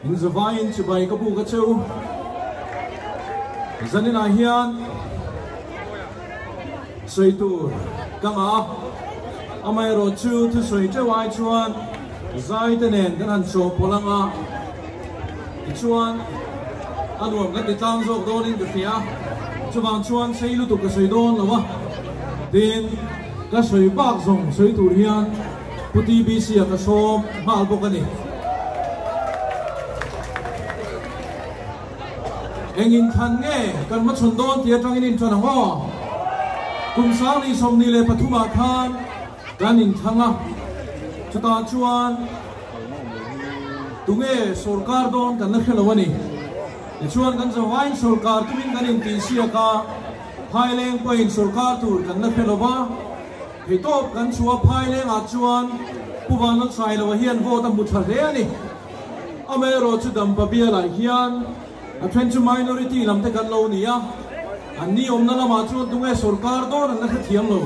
In zavaiin chibai ka buk a cheu. Zaninah hian sawi tur ka ngah a, amaherawh chu thusawi teuh ai chuan zai te nen kan han chawhpawlh ang a, tichuan a nuam kan ti tlang zawk dawnin ka hria. Chuvang chuan sei lutuk ka sawi dawn lo a, tin ka sawi bak zawng sawi tur hian Pu TBC a ka sawm nghal bawk a ni. Eng inthlan nge kan hmachhawn dawn tih atangin inthlan ang aw. Kum 2023 ah khan kan inthlang a, chutah chuan tunge sorkar dawn kan la hre lo a ni. Tichuan kan zavaiin sorkar tumin kan intihsiak a, Phaileng pawhin sorkar tur kan la hre lo va. Theitawp kan chhuah Phailengah chuan Pu Vanlalsailoa hian vote a hmu tha hle a ni. Amaherawh chu Dampa bialah hian a then chu minority lam te kan lo ni a, an ni awmna lamah chuan tunge sorkar dawn an la hrethiam lo.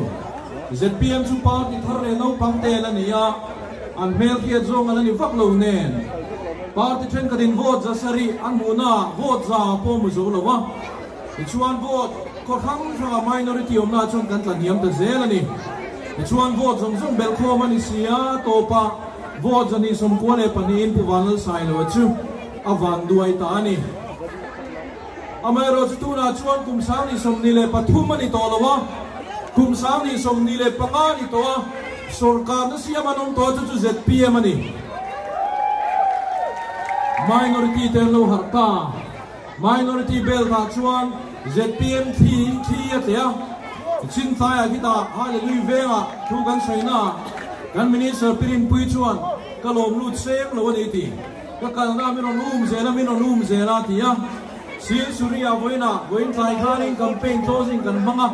Zpm chu party thar leh naupang te la ni a, an hmel hriat zawng a la ni vak lo nen party thenkhatin vote za sarih an hmuhnaah vote za pawh hmu zo lo a. Tichuan vote khaw hrang hranga minority awmna chuan kan tla hniam ta zel a ni. Tichuan vote zawng zawng belh khawm a ni si a, tawpah vote 192in Pu Vanlalsailoa chu a van duai ta a ni. Amaherawhchu tunah chuan kum 2023 a ni tawh lo a, kum 2025 a ni tawh a, sorkarna siam an awm tawh a, chu chu zpm a ni. Minority te an lo harh ta. Minority belt ah chuan zpm thli thli a tleh a, chin tlaiah khitah Hallelui vengah thu kan sawi na ah kan Minister Pi Rinpui chuan ka lawm lut seng lo a ni ti. Ka kalna min rawn um zel a, min rawn um zel a ti a. Sil Suri ah vawiinah vawiin tlai khanin campaign closing kan hmang a,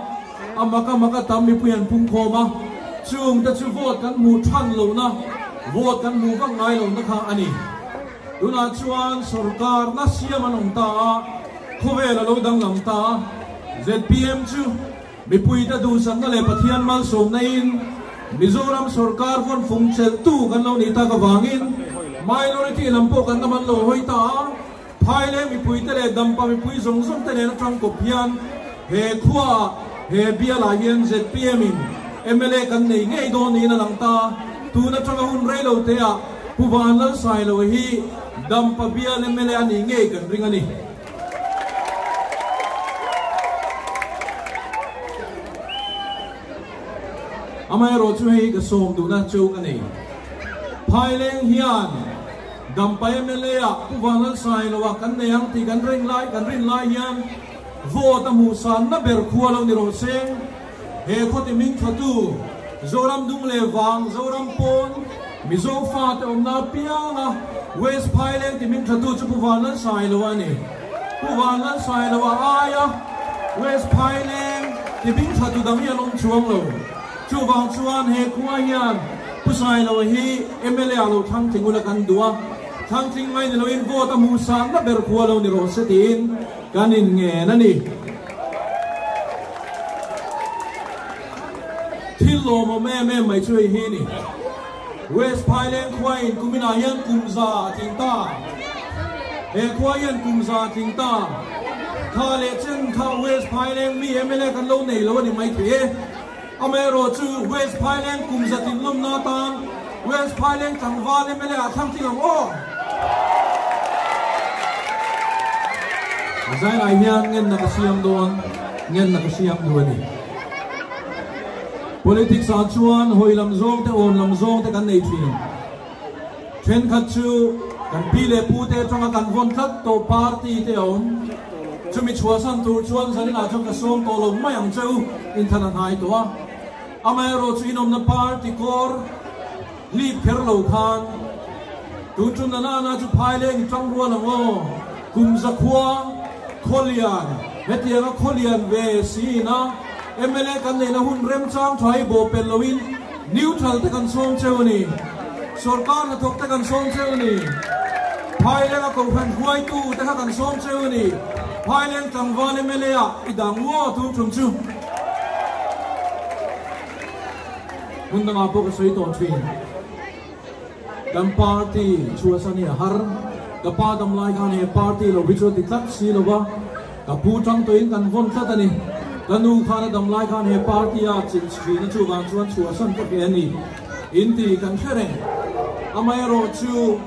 a maka maka tam mipui an pung khawm a, chung te chu vote kan hmuh than lohna, vote kan hmuh vak ngai lohna kha a ni. Tunah chuan sorkar na siam an awm ta a, khawvel a lo danglam ta a. Zpm chu mipuite duhsakna leh Pathian malsawmna in Mizoram sorkar vawn fung chelhtu kan lo nih tak avangin minority lam pawh kan lam an lo hawi ta a. Phaileng mipuite leh Dampa mipui zawng zawng te nen atang kawp hian he khuaah he bialah hian zpm in mla kan nei ngei dawn niin a lang ta. Tun atanga hun reilo teah Pu Vanlalsailoa hi Dampa bial mla a nih ngei kan ring a ni. Amaherawh chu hei ka sawm duhna cheu ka nei. Phaileng hian Dampa mla ah Pu Vanlalsailoa kan nei ang tih kan ring lai kan rin lai hian vote a hmuhsanna ber khua lo ni rawh se. He khawti hming thatu Zoram dung leh vang Zoram pawn Mizo fate awmna apianga West Phaileng ti hming thatu chu Pu Vanlalsailoa a ni. Pu Vanlalsailoa aia West Phaileng ti hming thatu dang hi an awm chuang lo. Chuvang chuan he khua hian Pu Sailoa hi mla ah lo thlang tling ula kan duh a, thlang tling mai ni loin vote a hmuh sanna ber khua lo ni rawh se tiin kan inngen a ni. Thil lawmawm em em mai chu hei hi ni. West Phaileng khuain kuminah hian kum za a tling ta. He khua hian kum za a tling ta. Kha leh chen kha West Phaileng mi mla kan lo nei lo a ni mai thei e. Amaherawh chu West Phaileng kum za tlin lawmna atan West Phaileng tlangval mla ah thlang tling ang aw. Zailai hian ngenna ka siam dawn, ngenna ka siam duh a ni. Politics ah chuan hawi lam zawng te awn lam zawng te kan nei thin. Thenkhat chu kan pi leh pu te atanga kan vawn tlat tawh party te a awm. Chumi chhuahsan tur chuan zaninah chuan ka sawm tawh lo mai ang che u, inthan a hnai tawh a. Amaherawhchu inawmna party kawr hlip kher lo khan tun chu Nanana chu Phaileng i tang rual ang aw, kum zakhua Khawlian hetianga Khawlian ve siin a mla kan neihna hun remchang tha hi bawhpelh loin neutral te kan sawm cheu a ni. Sorkar hnathawk te kan sawm cheu a ni. Phailenga Kohhran hruaitu te kha kan sawm cheu a ni. Phaileng tlangval mla ah i dang maw tun tum chu. Hmun dangah pawh ka sawi tawh thin. Kan party chhuahsan hi a har. Ka pa dam lai khan he party lo hi chu a ti tlat si lo va, ka pu tang tawhin kan vawn tlat a ni. Ka nu khan a dam lai khan he party a chilh thin a chuvang chuan chhuahsan ka hle a ni in ti kan hre reng. Amaherawhchu.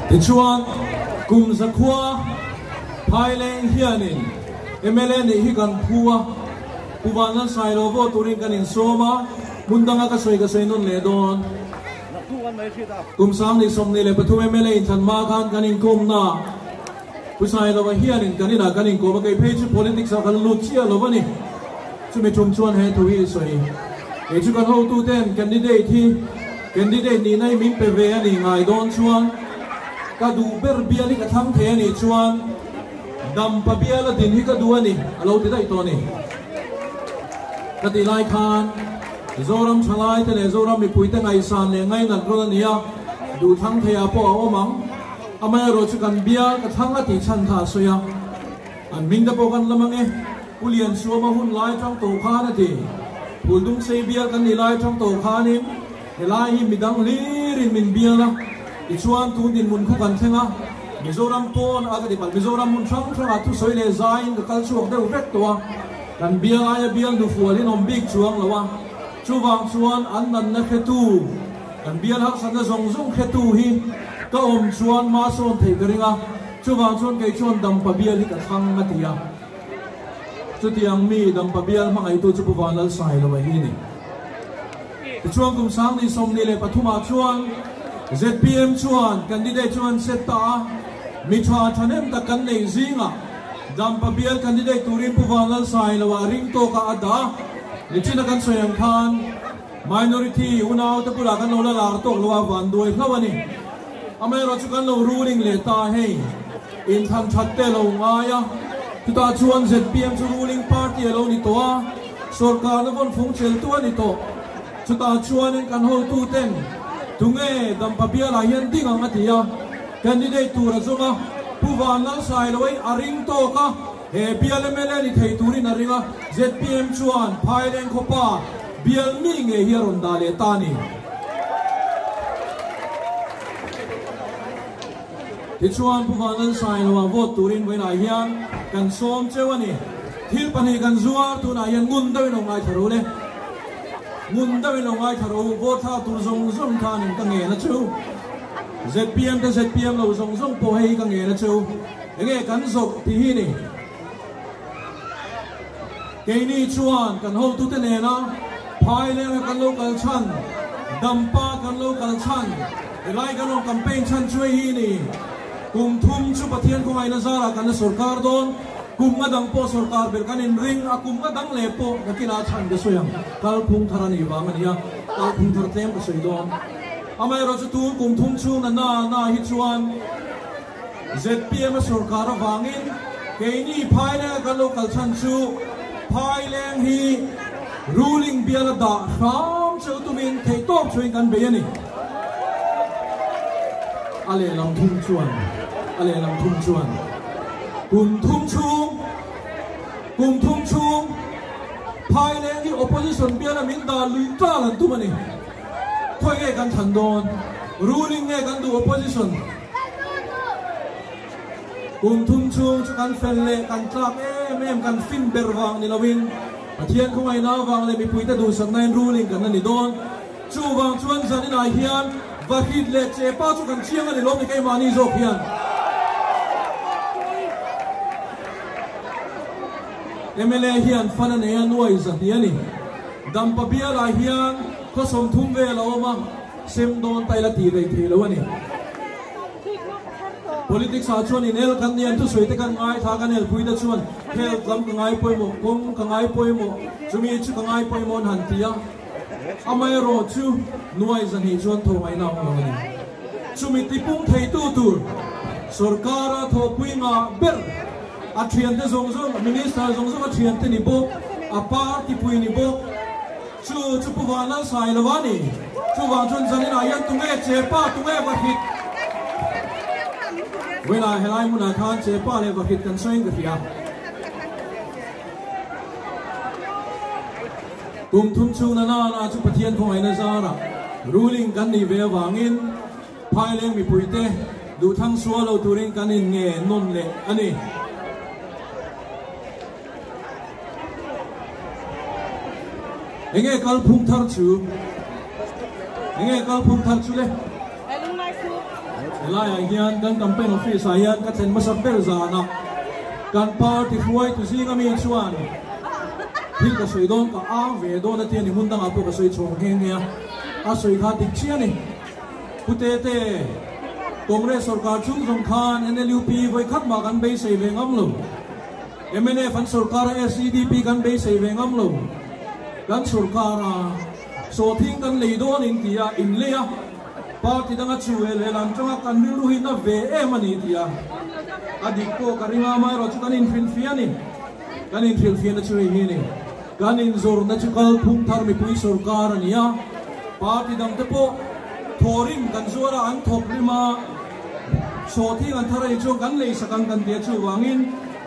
Tichuan, kum zakhua Phaileng hianin mla nih hi kan phu a, Pu Vanlal Sailo vote turin kan insawm a, hmun danga ka sawi ka sawi nawn leh dawn. Kum 2023 mla inthlan hma khan kan inkawmna Pu Sailova hianin kan inah kan inkawm a, kei phei chu politics ah kan lut chiah lo a ni. Chumi tum chuan he thu hi i sawi. Kei chu kan hotuten candidate hi candidate nihna hi min pe ve a nih ngai dawn chuan ka duh ber bial hi ka thlang thei a nih chuan Dampa bial a din hi ka duh a ni a lo ti daih tawh a ni. Ka tih lai khan Zoram thalai te leh Zoram mipui te ngaihsan leh ngainat rawn a ni a, duh thlang thei ah pawh a awm ang. Amaherawh chu kan bial ka thlang a tih chhan kha a sawi a, an hming te pawh kan lam ang e, Pu Liansuama hun lai tang tawh khan a ti. Phuldungsei bial kan nih lai tang tawh khanin helai hi midang hlirin min bial a, tichuan tun dinhmun khu kan thleng a, Mizoram pawn a ka ti palh, Mizoram hmun hrang hrangah thusawi leh zaiin ka kal chhuak deuh vek tawh a, kan bial aia bial nufual in awm bik chuang lo a, chuvang chuan an natna hretu, kan bial harsatna zawng zawng hretu hi ka awm chuan hma sawn theih ka ring a, chuvang chuan kei chuan Dampa bial hi ka thlang a ti a. Chutiang mi Dampa bial hmangaihtu chu Pu Vanlalsailova hi a ni. Tichuan kum 2023 ah chuan zpm chuan candidate chu an set ta a, mi tha thahnem tak kan neih zingah Dampa bial candidate turin Pu Vanlalsailova a ring tawk a a dah a. Nichina kan sawi ang khan minority unaute bulah kan lo la lar tawk lo a, vanduai hlauh a ni. Amaherawhchu kan lo ruling leh ta hei inthlan that te lo ngai a, chutah chuan zpm chu ruling party a lo ni tawh a. Sorkarna vawn fung cheltu a ni tawh. Chutah chuanin kan hotuten tunge Dampa bialah hian ding ang a ti a, candidate tur a zawng a, Pu Vanlalsailoei a ring tawk a, he bial mla ni thei turin a ring a, zpm chuan Phaileng khawpa bial mi ngei hi a rawn dah leh ta a ni. Tichuan Pu Vanlalsailoa vote turin vawiinah hian kan sawm cheu a ni. Thil pahnih kan zuar tunah hian ngun deuhin lo ngaithla ro le. Ngun deuhin lo ngaithla ro vote thlak tur zawng zawng khanin ka ngen a cheu. Zpm te zpm lo zawng zawng pawh hei hi ka ngen a cheu. Enge kan zawrh tih hi ni. Keini chuan kan hotute nena Phailenga kan lo kal chhan, Dampa kan lo kal chhan, helai kan rawn campaign chhan chu hei hi ni. Kum thum chu Pathian khawngaihna zarah kan la sorkar dawn, kum nga dang pawh sorkar ber kan inring a, kum nga dang leh pawh nakinah chhan ka sawi ang, kalphung thar a nih vang a ni a, kalphung thar tlem ka sawi dawn. Amaherawhchu tun kum thum chhung na na hi chuan zpm a sorkar avangin keini Phaileng a kan lo kal chhan chu Phaileng hi ruling bial a dah hram cheu tumin theihtawp chhuain kan bei a ni. A lehlam thum chuan a lehlam thum chuan kum thum chhung kum thum chhung. Phaileng hi opposition biala min dah lui tal an tum a ni. Khawi nge kan thlan dawn? Ruling nge kan duh opposition? Kum thum chhung chu kan fel leh kan tlak em em kan fin ber vang ni loin Pathian khawngaihna avang leh mipuite duhsaknain ruling kan la ni dawn. Chuvang chuan zaninah hian Vahrit leh Chepa chu kan chiang a ni lawm ni keimahni zawk hian. Mla hian fan a nei a nuai zahnih a ni. Dampa bialah hian khaw 30 vel a awm a, sem dawn ta ila tih rei thei lo a ni. Politics ah chuan inel kan ni an thusawi te kan ngaithla kan elpui te chuan health lam ka ngai pawimawh, kawng ka ngai pawimawh, chumi chu ka ngai pawimawh an han ti a. Amaherawh chu nuai 200 chuan tho ngaihna awm lo a ni. Chumi tipung theitu tur sorkara thawhpui ngah ber a thiante zawng zawng, Minister zawng zawng a thiante ni bawk, a party pui ni bawk chu chu Pu Vanlalsai lo a ni. Chuvang chuan zaninah hian tunge Chepa, tunge Vahrit? Vawiinah helai hmunah khan Chepa leh Vahrit kan sawiin ka hria. Kum thum chhung na nana chu Pathian khawngaihna zarah ruling kan nih ve avangin Phaileng mipuite duhthlang sual lo turin kan in nge nawn leh a ni. Enge kalphung thar chu? Enge kalphung thar chu le? Helaiah hian kan campaign office ah hian ka thlen hmasa ber zanah kan party hruaitu zinga mi chuan thil ka sawi dawn ka ang ve dawn a tia ni hmun dangah pawh ka sawi chhawng nghe nghe a, a sawi kha dik chiah a ni. Pu Tete, Congress sorkar chung zawng khan NLUP vawi khat mah kan beisei ve ngam lo. Mnf an sorkar a SEDP kan beisei ve ngam lo. Kan sorkar a sawhthing kan lei dawn in ti a, in lei a. Party danga chu e lehlam tanga kan rilru hi na ve em a ni ti a, a dik pawh ka ring a, amaherawh chu kan inhrilhfiah a ni. Kan inhrilhfiahna chu hei hi a ni. Kan inzawrhna chu kalphung thar mipui sorkar a ni a, party dangte pawh thawhrim kan zuar a, an thawk rim a, sawhthing an thar a nih chuan kan lei sak ang kan ti a, chuvangin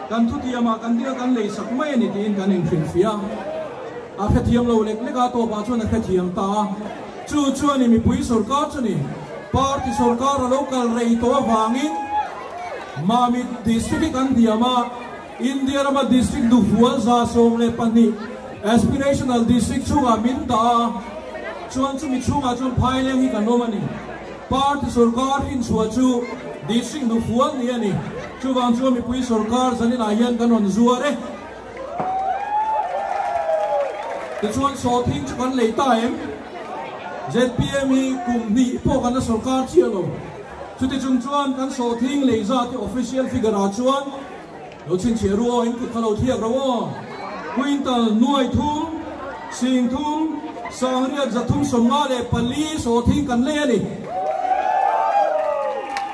kan thutiamah kan ding a, kan lei sak mai a ni tiin kan inhrilhfiah a. A hrethiam lo lek lek a, tawpah chuan a hrethiam ta a. Chu chuan i mipui sorkar chu ni party sorkar a lo kal rei tawh avangin Mamit district hi kan hniam a, India rama district duhfual 112 aspirational district chhungah min dah a, chuan chumi chhungah chuan Phaileng hi kan awm a ni. Party sorkar inchhuah chu district duhfual ni a ni. Chuvang chuan mipui sorkar zaninah hian kan rawn zuar e. Tichuan sawhthing chu kan lei ta em? Zpm hi kum hnih pawh kan la sorkar chiah lo. Chuti chung chuan kan sawhthing lei zat hi official figure ah chuan lo chhinchhiah ru aw, in kut kha lo thiak ro aw. Quintal 300, 3000, 854 sawhthing kan lei a ni.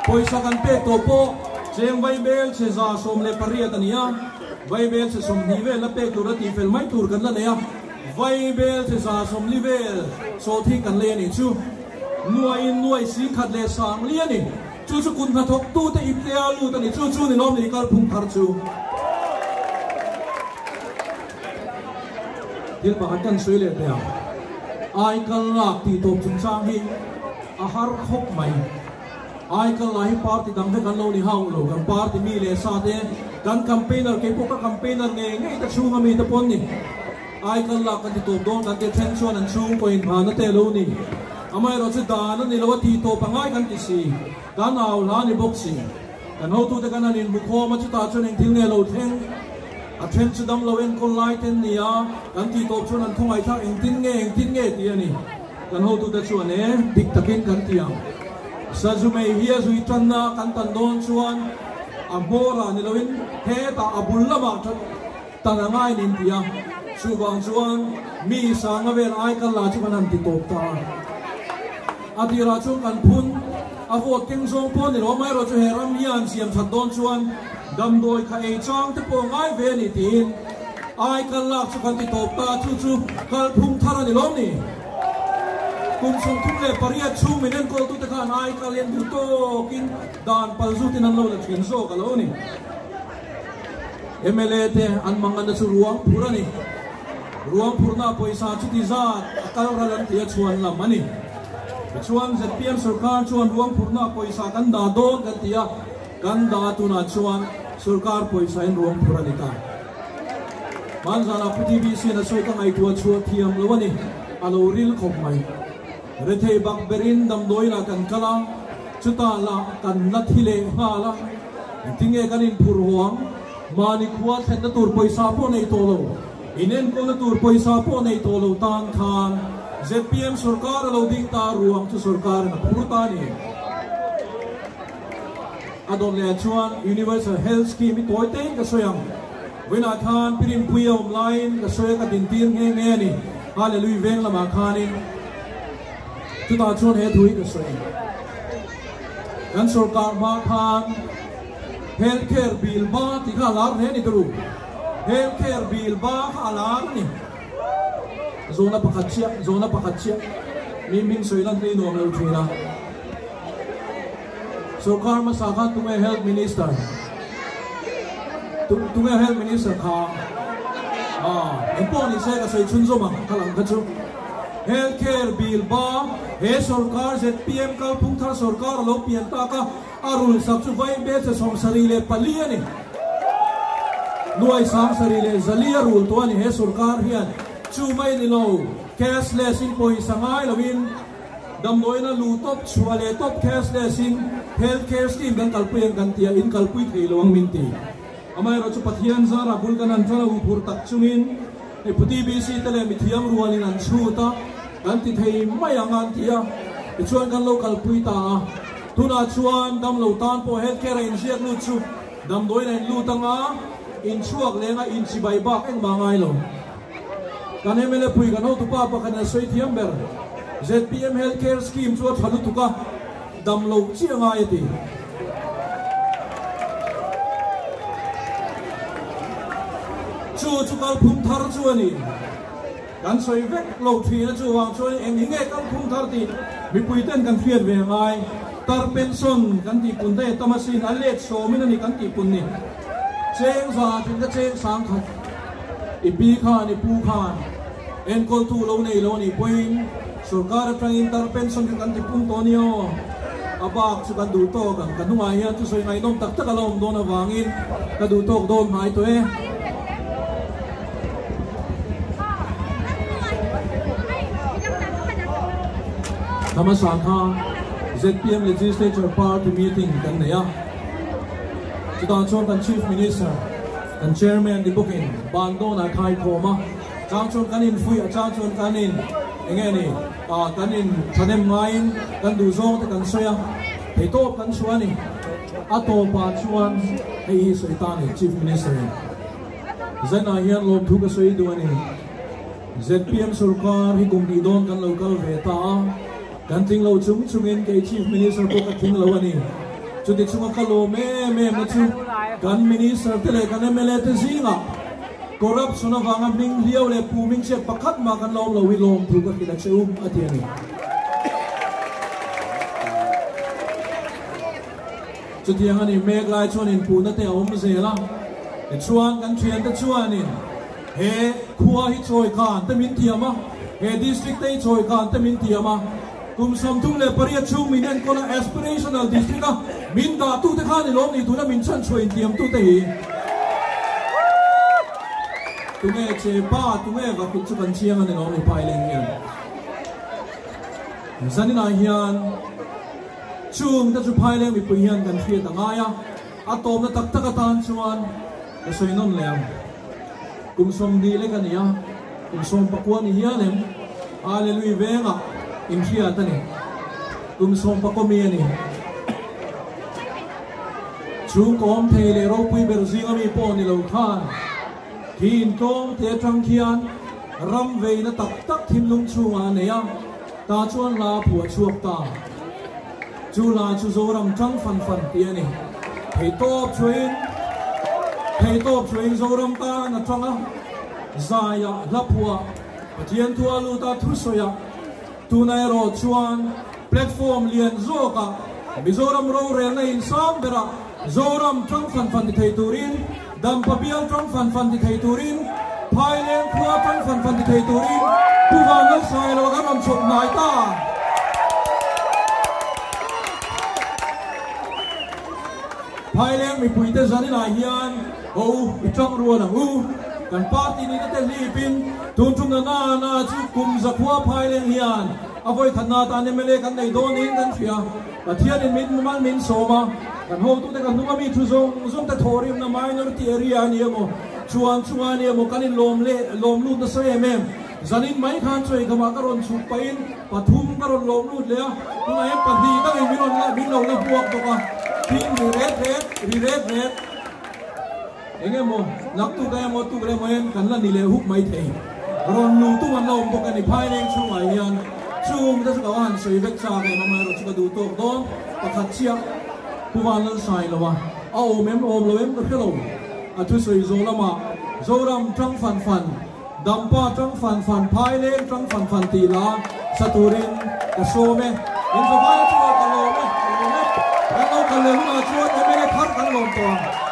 Pawisa kan pek tawh pawh cheng vaibel chhe 118 a ni a. Vaibel chhe 20 vel la pek tur a tih fel mai tur kan la nei a, vaibel chhe 140 vel sawhthing kan lei a nih chu. Nuaiin nuai 10,000 leh 40 a ni. Chu chu kut hnathawk tute iptea lut a ni. Chu chu ni lawm ni kalphung thar chu. Thil pakhat kan sawi leh teh ang. Ai kal lak tih tawp chungchang hi a har khawp mai. Ai kal lah hi party dang vek an lo ni hauh lo, kan party mi leh sa te, kan campaigner, kei pawh ka campaigner ngei ngei te chhunga mi te pawn ni. Ai kal lah kan ti tawp dawn kan ti then chuan an chhungkaw inhmahna te a lo ni. Amaherawh chu dan a ni lo a tih tawp a ngai kan ti si, kan au hla ni bawk si. Kan hotute kan han inhmu khawm a, chutah chuan engthil nge lo thleng? A then chu damlo enkawl lai ten ni a, kan tih tawp chuan an khawngaihthlak engtin nge engtin nge tih a ni. Kan hotute chuan e, dik takin kan ti ang. Sazu mei hi a zui tanna kan tan dawn chuan a hmawrah ni loin hetah a bul lamah tan a ngai nin ti a. Chuvang chuan mi sanga vel ai kal lah chu kan han ti tawp ta a. A tirah chuan kan phun a vote keng zawng pawh ni lo, amaherawh chu he ram hian siam that dawn chuan damdawi kha ei chang te pawh ngai ve a ni tiin ai kal lak chu kan ti tawp ta a, chu chu kalphung thar a ni lawm ni. Kum 38 chhung min enkawltute khan ai kal hian duh tawkin dan pal zutin an lo la thin zawk a lo ni. Mla te an manganna chu ruang phur a ni. Ruang phurhna pawisa chuti zat a kal ral an tih a chhuan lam a ni. Tichuan zpm sorkar chuan ruang phurhna pawisa kan dah dawn kan ti a, kan dah tunah chuan sorkar pawisa in ruang phurh a ni ta. Hmanzanah Pu TBC in a sawi ka ngaihtuah chhuah thiam lo a ni, a lo ril khawp mai. Rethei bak berin damdawiinah kan kal a, chutah lah kan la thi leh nghal a, engtinge kan inphurh haw ang? Mahni khua thlenna tur pawisa pawh nei tawh lo, inenkawlna tur pawisa pawh nei tawh lo tan khan zpm sorkar a lo ding ta ruang chu sorkarin a phur ta a ni. A dawt leh ah chuan Universal Health Scheme i tawi tein ka sawi ang. Vawiinah khan Pi Rinpuii a awm laiin ka sawi a ka dintir nghe nghe a ni. Hallelui veng lamah khanin chutah chuan he thu hi ka sawi. Kan sorkar hma khan Health Care Bill ba tih kha a lar hle a ni turu. Health Care Bill ba kha a lar a ni. Zawhna pakhat chiah, zawhna pakhat chiah. Mi hming sawi lan hi nuam lo thin a. Sorkar hmasa khan tunge Health Minister? Tunge Health Minister kha? Ah, engpawh ni se ka sawi chhunzawm ang kha lang kha chu. Health Care Bill ba he sorkar zpm kalphung thar sorkar a lo pian tak a, a rul sak chu vai bel che 74 a ni. Nuai 74,400 a rul tawh a ni he sorkar hian. Chu mai ni lo, cashless in pawisa ngai loin Damdawiina lu tawp chhuah leh tawp cashless in health care scheme kan kalpui ang kan ti a, in kalpui thei lo ang min ti. Amaherawhchu Pathian zara bul kan han ṭan a huphurh tak chungin hei Pu TBC te leh mithiam rualin an chhut a, kan ti thei mai ang a an ti a, tichuan kan lo kalpui ta a. Tunah chuan damlo tan pawh health care a inziak lut chu damdawiin a inlut ang a, inchhuak leng a inchibai bak engmah ngai lo. Kan mla pui kan hotupa pakhat in a sawi thiam ber. Zpm Health Care Scheme chu a tha lutuk a, dam lo chiah a ngai a ti. Chu chu kalphung thar chu a ni. Kan sawi vek lo thin a chuvang chuan eng hi nge kalphung thar tih mipui ten kan hriat ve a ngai. Tar pension kan tih pun daih a tam asin, a let sawmin a ni kan tih pun ni. Cheng za thin ka cheng sang khat. I pi khan i pu khan enkawltu lo nei lo anih pawhin sorkar atangin tar pension kha kan ti pung tawh ania aw. A bak chu kan duh tawk ang. Ka hnungah hian thusawi ngaihnawm tak tak a la awm dawn avangin ka duh tawk dawn hnai tawh e. Hmasa kha zpm Legislature Party meeting kan nei a. Chutah chuan kan Chief Minister, kan Chairman ni bawkin ban dawnah khai khawm a, chang chuan kan infuih a, chang chuan kan in eng nge ni ah kan in thahnem ngaiin kan duh zawng te kan sawi a, theihtawp kan chhuah a ni. A tawpah chuan hei hi sawi ta a ni Chief Minister in Zainah hian lawmthu ka sawi duh a ni. Zpm sorkar hi kum hnih dawn kan lo kal ve ta a. Kan tling lo chung chungin kei Chief Minister pawh ka tling lo a ni. Chuti chunga ka lawm em em na chu kan Minister te leh kan mla te zingah corruption avanga hming hliau leh pu hming chhiat pakhat mah kan la awm lo hi lawm thu ka hrilh a che u a ti a ni. Chutiang a nih mek lai chuan inpuhna te a awm zel a, tichuan kan thiante chuanin he khua hi chawi khan te min tiam a, he district te hi chawi khan te min tiam a, kum 38 chhung min enkawl a aspirational district a min dah tute khan i lawm ni tuna min chhanchhuah intiam tute hi tunge che pa tunge vakut chu kan chiang a ni lawm ni Phaileng hian zaninah hian Chung te chu Phaileng mipui hian kan hriat a ngai a, a tawpna tak tak atan chuan ka sawi nawn leh ang. Kum 20 lek a ni a, kum 19 ni hial em Hallelui vengah inhriat a ni. Kum 19 mi a ni. Chhungkaw awm thei leh ropui ber zinga mi pawh ni lo khan khi intlawm te atang khian ram veina tak tak thinlung chhungah a nei a. Ta chuan hla a phuah chhuak ta. Chu hla chu Zoram tang fan fan tih a ni. Theihtawp chhuahin Theihtawp chhuahin Zoram tan a tang a, zaiah, hla phuah, Pathian thu a lut a, thusawi a. Tuna erawh chuan platform lian zawkah Mizoram rorelna insang berah Zoram tang fan fan ti thei turin, Dampa bial tang fan fan ti thei turin. Phaileng khua tang fan fan ti thei turin Pu Vanlalsailova kan rawn chhawp hnai ta. Phaileng mipuite zaninah hian ho i tang rual ang u. Kan party nihna te hlipin tun tumna na na chu kum zakhua Phaileng hian a vawikhatna atan mla kan nei dawn niin kan hria. Pathianin min mal min sawm a, kan hotute kan hnunga mi thu zawng zawng te thawhrimna minority area a ni emaw, chuan chunga a ni emaw kan inlawm leh lawm lut nasa em em. Zanin mai khan chawi khamah ka rawn chhuk pahin pathum ka rawn lawm lut leh a, tunah hian pahnih dangin min rawn la min lo la hmuak bawk a, tin ri ret ret, ri ret ret. Eng emaw naktuk a emaw tuk leh emaw hian kan la ni leh huk mai thei. Rawn luh tum an la awm bawk a ni. Phaileng chhungah hian chung te chu ka va han sawi vek chak em amaherawh chu ka duh tawk dawn pakhat chiah Pu Vanlalsai lo a, a awm em awm lo em ka hre lo. A thusawi zawh lamah Zoram tang fan fan, Dampa tang fan fan, Phaileng tang fan fan tih la sa turin ka sawm e. Inzawhai chungah ka lawm e, ka lawm e. Kan lo kal leh hunah chuan mla thar kan lawm tawh ang.